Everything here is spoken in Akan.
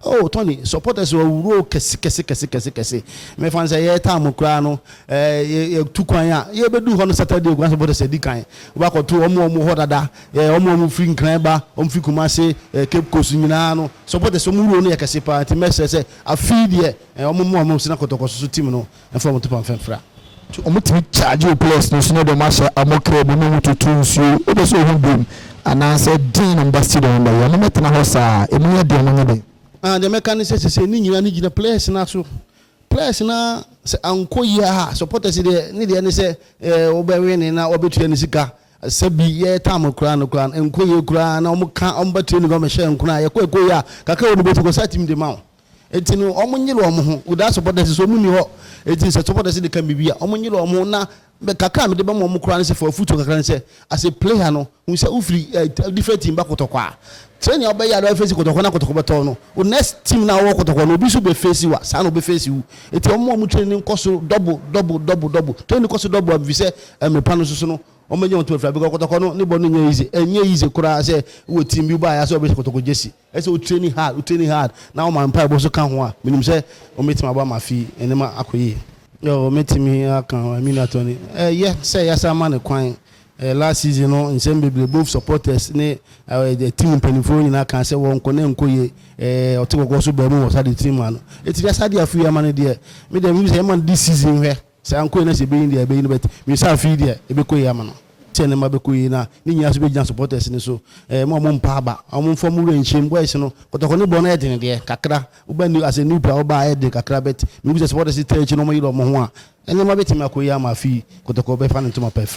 Oh Tony, supporters wɔ wuro kɛse kɛse kɛse kɛse kɛse. Mɛfa sɛ yɛ time koraa no, yɛtu kwan a yɛbɛdu hɔ no Saturday kwan, supporters adi kan wobakɔto ɔmo hɔ dada. Ɔmo firi Nkran ba, ɔmo firi Kumase, Cape Coast nyinaa no, supporters ɔmo wuro no yɛ kɛse paa. Nti mɛsrɛ sɛ afei deɛ ɔmo mu ɔmo sena Kɔtɔkɔ soso team no ɛmfa ɔmo to pam fɛmfra. Ɔmo tumi charge o players no so ne dɔm ahyɛ ɔmo kra mu ne ɔmo tutu nsuo wobɛ sɛ ohun bom anaasɛ den na ɔmo ba stadium bɛyɛ ɔmo mɛtena hɔ saa emu yɛ den, ɔmo nyɛ den. Ah, deɛ mɛka ne sɛ sɛ ne nyinaa ne gyina players na so. Players na sɛ ankɔ yie a, supporters deɛ ne deɛ ne sɛ wɔbɛwe ne na wɔbɛtua ne sika. Sɛbi yɛ tam koraa no koraa nkɔ yie koraa na wɔn ka wɔn bɛ training, wɔn hyɛ nkona yɛkɔ ɛkɔ yie a kakra wɔn bɛtu kɔ saa team de ma wo. Eti no wɔn nyere wɔn ho without supporters so wɔn ni hɔ. Eti sɛ supporters de ka bibi a, wɔn nyere wɔn ho na kakra mi de bɛ ma wɔn koraa ne sɛ for afutuo kakra ne sɛ as a player no hun sɛ wofiri different team ba Kɔtɔkɔ a, training a wɔbɛyɛ a wɔbɛ face Kɔtɔkɔ na Kɔtɔkɔ bɛtɔ no o, next team na wɔwɔ Kɔtɔkɔ no, obi nso bɛ face wa saa na obi face wu. Eti wɔn a wɔn training kɔ so double double double double, training kɔ so double a, bi sɛ ɛmiripa no soso no wɔn bɛ nye wɔn to afira, because Kɔtɔkɔ no ne bɔ no nyɛ easy. Ɛnyɛ easy koraa sɛ wɔ team bi ba yɛ sɛ ɔbɛ Kɔtɔkɔ jersey, ɛsɛ o training hard, o training hard na wɔn mpa ɛbɔ so ka ho a, menim sɛ wɔn bɛtumi abɔ ama fi ɛnɛma akɔ yie. Yɛ mɛtumi aka Aminu Atɔni ɛyɛ sɛ yɛasa ama ne kwan. Last season no, nsɛm bebree, both supporters ne team mpanimfoɔ nyinaa kan sɛ wɔn nkɔ ne nkɔ yie. Ɔte kɔkɔɔ so baamu wɔ sa de team ano eti yɛasa de afi ama no deɛ, mi deɛ mi sɛ ɛma no this season hwɛ sɛ ankɔ yie na sɛ ebeyi deɛ ebeyi no, bɛt mi sɛ afi deɛ ebɛkɔ yie ama no sɛ ne ma bɛkɔ yie na ne nyinaa so bɛgyina supporters ne so. Mo a mo mpa aba, ɔmo nfa mo wura nkyɛn boys no. Kɔtɔkɔ ne bɔ no yɛ den deɛ kakra, woba new as a new player woba ayɛ den kakra, but mi bi sɛ supporters tɛ akyi na ɔmo yere ɔmo ho a, nneɛma bɛtumi akɔ yie ama afi Kɔtɔkɔ bɛfa ne ntoma pɛ.